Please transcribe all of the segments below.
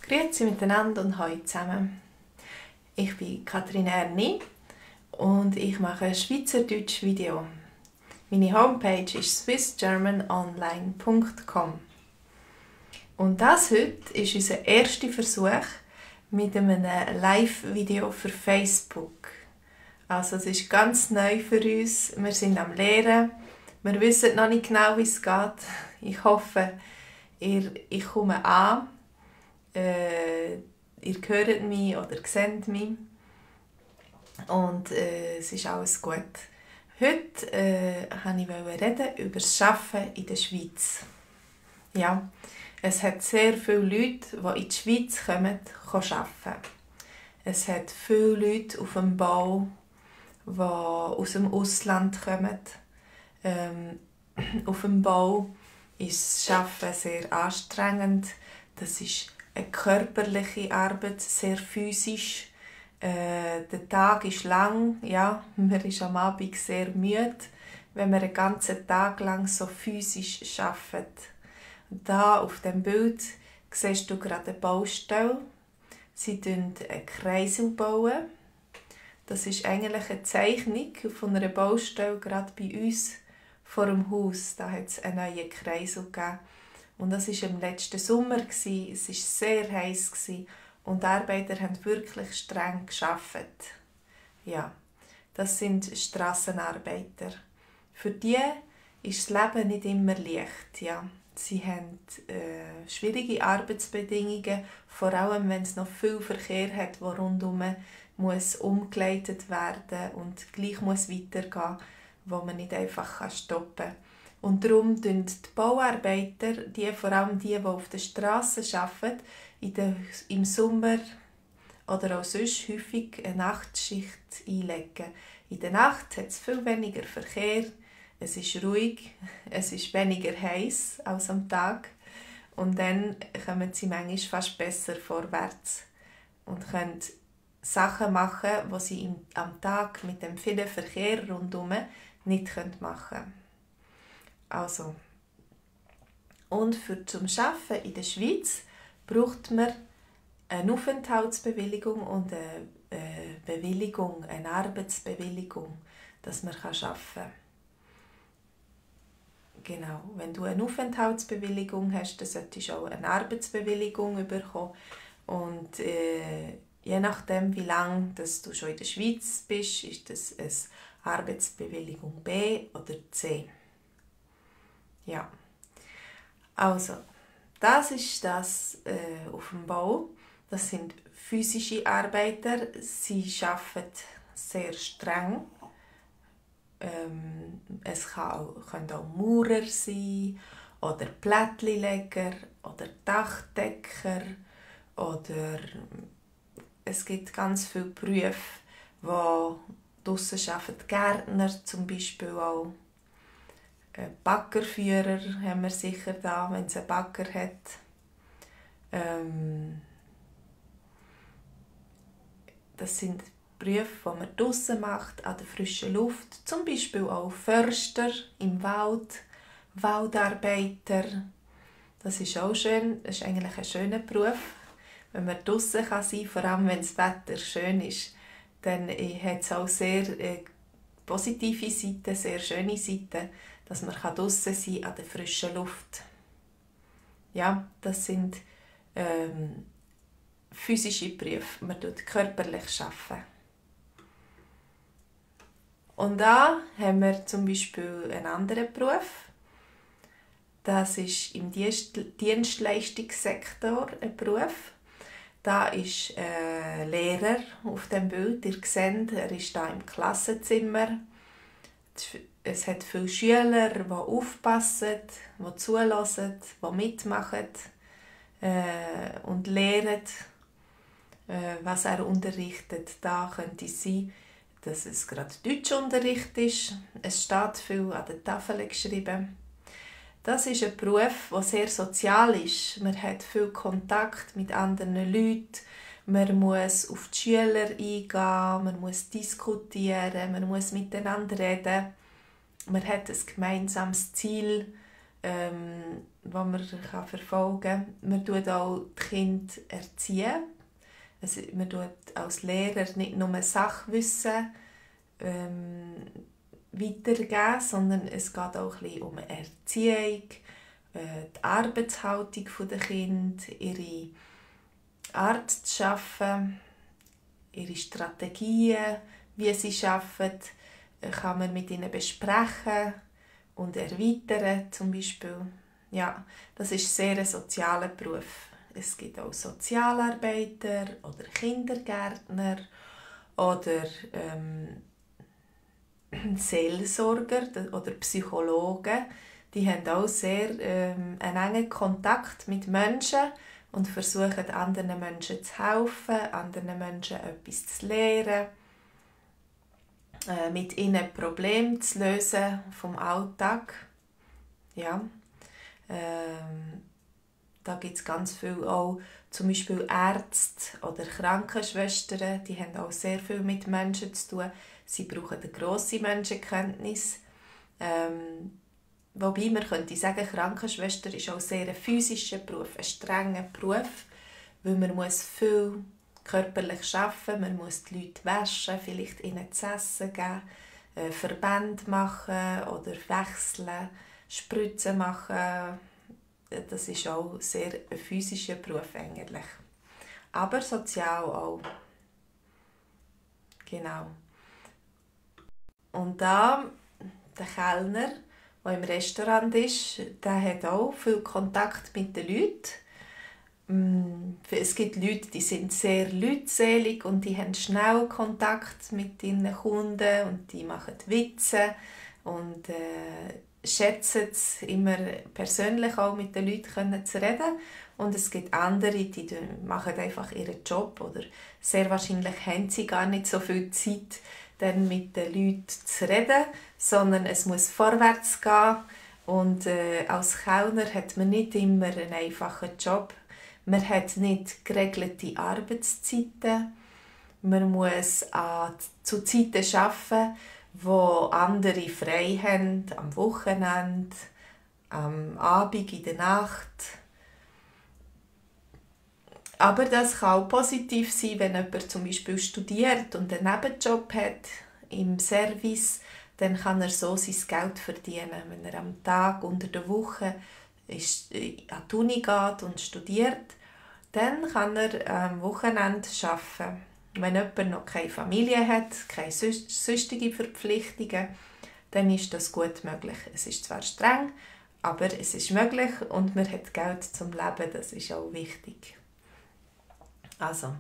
Grüezi miteinander und hallo zusammen. Ich bin Katrin Erni und ich mache ein schweizerdeutsch Video. Meine Homepage ist swissgermanonline.com. Und das heute ist unser erster Versuch mit einem Live-Video für Facebook. Also es ist ganz neu für uns. Wir sind am Lernen. Wir wissen noch nicht genau, wie es geht. Ich hoffe, ich komme an. Ihr hört mich oder seht mich und es ist alles gut. Heute wollte ich reden über das Arbeiten in der Schweiz. Ja, es hat sehr viele Leute, die in die Schweiz kommen, arbeiten. Es hat viele Leute auf dem Bau, die aus dem Ausland kommen. Auf dem Bau ist das Arbeiten sehr anstrengend. Das ist eine körperliche Arbeit, sehr physisch. Der Tag ist lang, ja, man ist am Abend sehr müde, wenn man einen ganzen Tag lang so physisch arbeitet. Da auf dem Bild siehst du gerade eine Baustelle. Sie bauen einen Kreisel. Das ist eigentlich eine Zeichnung von einer Baustelle, gerade bei uns vor dem Haus. Da hat es einen neuen Kreisel gegeben. Und das war im letzten Sommer. Es war sehr heiß und die Arbeiter haben wirklich streng gearbeitet. Ja, das sind Strassenarbeiter. Für die ist das Leben nicht immer leicht. Ja. Sie haben schwierige Arbeitsbedingungen, vor allem wenn es noch viel Verkehr hat, der rundherum muss umgeleitet werden und gleich muss weitergehen, wo man nicht einfach stoppen kann. Und darum tun die Bauarbeiter, vor allem die auf der Straße arbeiten, im Sommer oder auch sonst häufig eine Nachtschicht einlegen. In der Nacht hat es viel weniger Verkehr, es ist ruhig, es ist weniger heiß als am Tag. Und dann kommen sie manchmal fast besser vorwärts und können Sachen machen, die sie am Tag mit dem vielen Verkehr rundherum nicht machen können. Also, und zum Arbeiten in der Schweiz braucht man eine Aufenthaltsbewilligung und eine Bewilligung, eine Arbeitsbewilligung, dass man arbeiten kann. Genau, wenn du eine Aufenthaltsbewilligung hast, dann solltest du auch eine Arbeitsbewilligung bekommen. Und je nachdem, wie lange du schon in der Schweiz bist, ist das eine Arbeitsbewilligung B oder C. Ja, also, das ist das auf dem Bau. Das sind physische Arbeiter. Sie arbeiten sehr streng. Es können auch Maurer sein, oder Plättchenleger, oder Dachdecker, oder es gibt ganz viele Berufe, die draussen arbeiten. Gärtner zum Beispiel auch. Baggerführer haben wir sicher da, wenn es einen Bagger hat. Das sind Berufe, die man draussen macht, an der frischen Luft. Zum Beispiel auch Förster im Wald, Waldarbeiter. Das ist auch schön. Das ist eigentlich ein schöner Beruf. Wenn man draussen sein kann, vor allem wenn das Wetter schön ist, dann hat es auch sehr positive Seiten, sehr schöne Seiten, dass man draussen sein kann, an der frischen Luft. Ja, das sind physische Berufe. Man tut körperlich arbeiten. Und da haben wir zum Beispiel einen anderen Beruf. Das ist im Dienstleistungssektor ein Beruf. Da ist ein Lehrer auf dem Bild. Ihr seht, er ist da im Klassenzimmer. Es hat viele Schüler, die aufpassen, die zuhören, die mitmachen und lernen, was er unterrichtet. Da könnte es sein, dass es gerade Deutschunterricht ist. Es steht viel an der Tafel geschrieben. Das ist ein Beruf, der sehr sozial ist. Man hat viel Kontakt mit anderen Leuten. Man muss auf die Schüler eingehen, man muss diskutieren, man muss miteinander reden. Man hat ein gemeinsames Ziel. die man verfolgen kann. Man tut auch die Kinder erziehen. Also man tut als Lehrer nicht nur Sachwissen weitergeben, sondern es geht auch ein bisschen um Erziehung, die Arbeitshaltung der Kinder, ihre Art zu arbeiten, ihre Strategien, wie sie arbeiten, kann man mit ihnen besprechen und erweitern zum Beispiel. Ja, das ist sehr ein sozialer Beruf. Es gibt auch Sozialarbeiter oder Kindergärtner oder Seelsorger oder Psychologen. Die haben auch sehr einen engen Kontakt mit Menschen und versuchen, anderen Menschen zu helfen, anderen Menschen etwas zu lehren, mit ihnen Probleme zu lösen vom Alltag. Ja. Da gibt es ganz viel auch, zum Beispiel Ärzte oder Krankenschwestern, die haben auch sehr viel mit Menschen zu tun. Sie brauchen eine grosse Menschenkenntnis. Wobei man könnte sagen, Krankenschwester ist auch sehr ein physischer Beruf, ein strenger Beruf, weil man muss viel körperlich arbeiten, man muss die Leute waschen, vielleicht ihnen zu essen geben, Verbände machen oder wechseln, Spritzen machen. Das ist auch sehr ein physischer Beruf eigentlich. Aber sozial auch. Genau. Und da, der Kellner, der im Restaurant ist, der hat auch viel Kontakt mit den Leuten. Es gibt Leute, die sind sehr leutselig und die haben schnell Kontakt mit ihren Kunden und die machen Witze und schätzen es immer persönlich auch mit den Leuten zu reden. Und es gibt andere, die machen einfach ihren Job oder sehr wahrscheinlich haben sie gar nicht so viel Zeit, dann mit den Leuten zu reden, sondern es muss vorwärts gehen. Und als Kellner hat man nicht immer einen einfachen Job. Man hat nicht geregelte Arbeitszeiten. Man muss zu Zeiten arbeiten, wo andere frei haben, am Wochenende, am Abend, in der Nacht. Aber das kann auch positiv sein, wenn jemand zum Beispiel studiert und einen Nebenjob hat im Service, dann kann er so sein Geld verdienen. Wenn er am Tag unter der Woche an die Uni geht und studiert, dann kann er am Wochenende arbeiten. Wenn jemand noch keine Familie hat, keine sonstige Verpflichtungen, dann ist das gut möglich. Es ist zwar streng, aber es ist möglich und man hat Geld zum Leben, das ist auch wichtig. Also,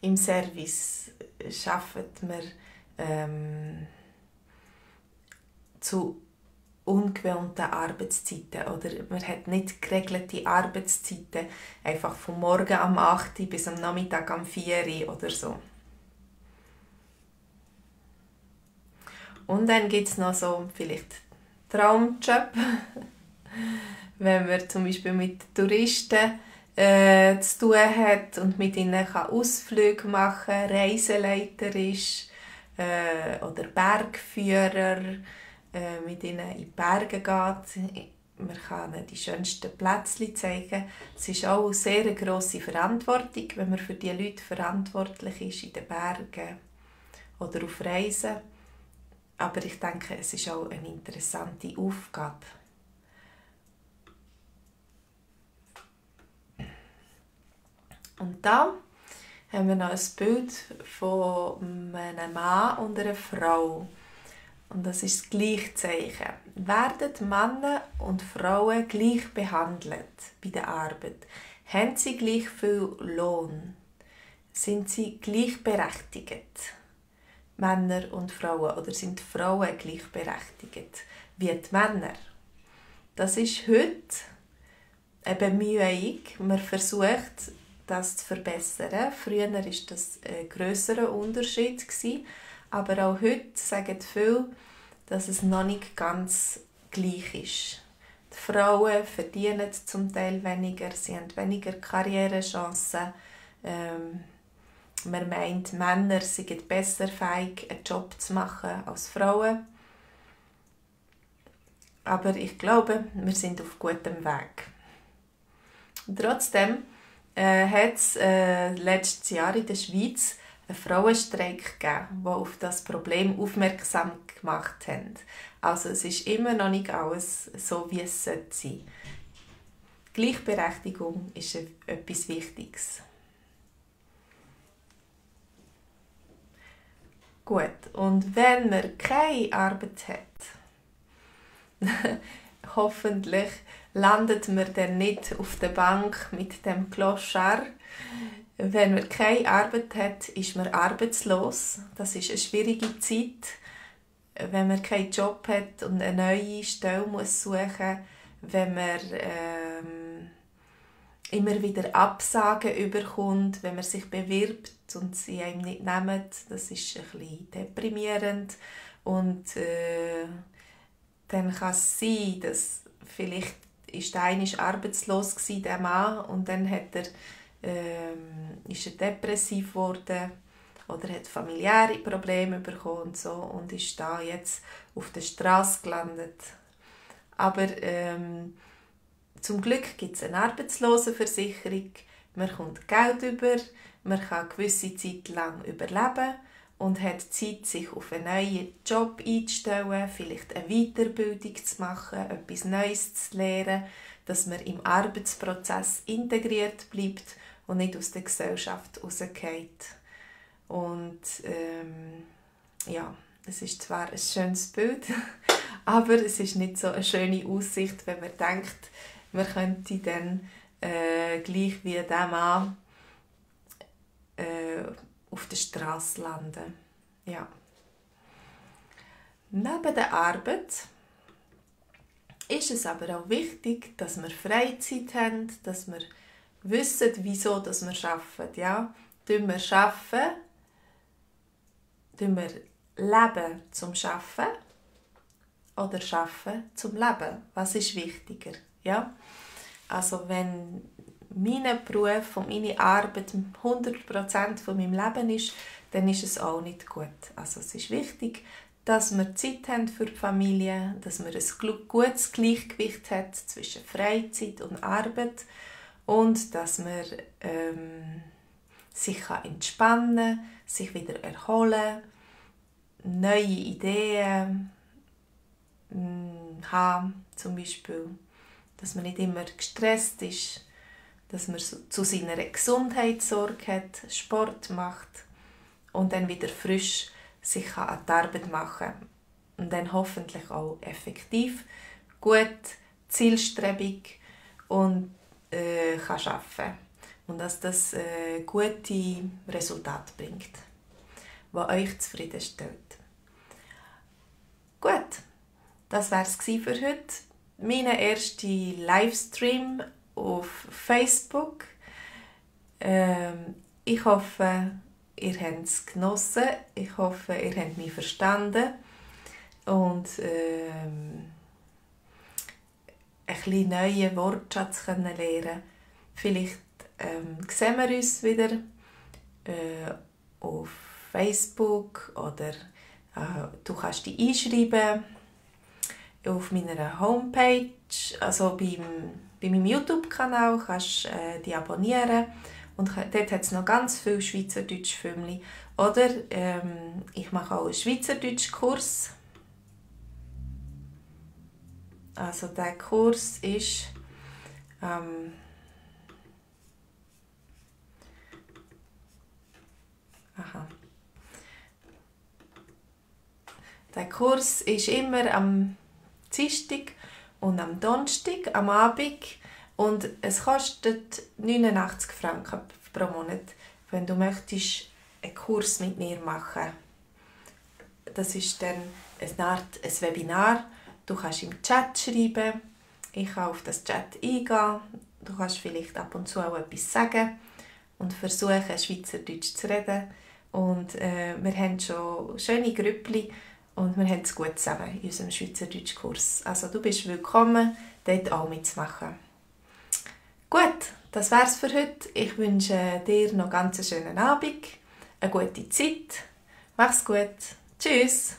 im Service arbeitet man zu ungewohnten Arbeitszeiten oder man hat nicht geregelte Arbeitszeiten, einfach vom Morgen am 8 Uhr bis am Nachmittag am 4 Uhr oder so. Und dann gibt es noch so vielleicht Traumjob, wenn man zum Beispiel mit Touristen zu tun hat und mit ihnen Ausflüge machen kann, Reiseleiter ist oder Bergführer, mit ihnen in die Berge geht. Man kann ihnen die schönsten Plätzchen zeigen. Es ist auch eine sehr grosse Verantwortung, wenn man für die Leute verantwortlich ist in den Bergen oder auf Reisen. Aber ich denke, es ist auch eine interessante Aufgabe. Und da haben wir noch ein Bild von einem Mann und einer Frau. Und das ist das Gleichzeichen. Werden Männer und Frauen gleich behandelt bei der Arbeit? Haben sie gleich viel Lohn? Sind sie gleichberechtigt? Männer und Frauen? Oder sind Frauen gleichberechtigt wie die Männer? Das ist heute eine Bemühung. Man versucht, das zu verbessern. Früher war das ein grösserer Unterschied, aber auch heute sagen viele, dass es noch nicht ganz gleich ist. Die Frauen verdienen zum Teil weniger, sie haben weniger Karrierechancen. Man meint, Männer seien besser fähig, einen Job zu machen als Frauen. Aber ich glaube, wir sind auf gutem Weg. Trotzdem hat es letztes Jahr in der Schweiz einen Frauenstreik gegeben, der auf das Problem aufmerksam gemacht hat. Also es ist immer noch nicht alles so, wie es sein sollte. Gleichberechtigung ist etwas Wichtiges. Gut, und wenn man keine Arbeit hat, hoffentlich landet man dann nicht auf der Bank mit dem Clochard. Wenn man keine Arbeit hat, ist man arbeitslos. Das ist eine schwierige Zeit. Wenn man keinen Job hat und eine neue Stelle muss suchen, wenn man immer wieder Absagen bekommt, wenn man sich bewirbt und sie einem nicht nehmen, das ist ein bisschen deprimierend. Und dann kann es sein, dass vielleicht ist der eine arbeitslos war, der Mann, und dann ist er depressiv geworden oder hat familiäre Probleme bekommen und so und ist da jetzt auf der Straße gelandet. Aber zum Glück gibt es eine Arbeitslosenversicherung, man kommt Geld über, man kann eine gewisse Zeit lang überleben und hat Zeit, sich auf einen neuen Job einzustellen, vielleicht eine Weiterbildung zu machen, etwas Neues zu lernen, dass man im Arbeitsprozess integriert bleibt und nicht aus der Gesellschaft rausgeht. Und ja, es ist zwar ein schönes Bild, aber es ist nicht so eine schöne Aussicht, wenn man denkt, man könnte dann gleich wie dieser Mann auf der Straße landen. Ja. Neben der Arbeit ist es aber auch wichtig, dass wir Freizeit haben, dass wir wissen, wieso dass wir arbeiten. Ja? Tun wir arbeiten, tun wir leben zum Arbeiten oder arbeiten zum Leben? Was ist wichtiger? Ja? Also wenn mein Beruf und meine Arbeit 100% von meinem Leben ist, dann ist es auch nicht gut. Also es ist wichtig, dass wir Zeit haben für die Familie, dass wir ein gutes Gleichgewicht hat zwischen Freizeit und Arbeit und dass man sich entspannen kann, sich wieder erholen, neue Ideen haben, zum Beispiel, dass man nicht immer gestresst ist, dass man zu seiner Gesundheit Sorge hat, Sport macht und dann wieder frisch sich an die Arbeit machen kann. Und dann hoffentlich auch effektiv, gut, zielstrebig und kann arbeiten. Und dass das gute Resultate bringt, die euch zufriedenstellt. Gut, das war es für heute. Mein erster Livestream auf Facebook. Ich hoffe, ihr habt es genossen. Ich hoffe, ihr habt mich verstanden. Und ein bisschen neuen Wortschatz lernen. Vielleicht sehen wir uns wieder auf Facebook oder du kannst dich einschreiben auf meiner Homepage, also bei meinem YouTube-Kanal kannst du dich abonnieren und dort hat es noch ganz viele Schweizerdeutsche Filme. Oder ich mache auch einen Schweizerdeutsch-Kurs. Also der Kurs ist Der Kurs ist immer am Dienstag und am Donnerstag am Abend und es kostet 89 Franken pro Monat, wenn du möchtest einen Kurs mit mir machen. Das ist dann eine Art ein Webinar. Du kannst im Chat schreiben, ich kann auf das Chat eingehen, du kannst vielleicht ab und zu auch etwas sagen und versuchen, Schweizerdeutsch zu reden. Und wir haben schon schöne Grüppli und wir haben es gut zusammen in unserem Schweizerdeutsch-Kurs. Also du bist willkommen, dort auch mitzumachen. Gut, das wär's für heute. Ich wünsche dir noch ganz einen schönen Abend, eine gute Zeit. Mach's gut. Tschüss.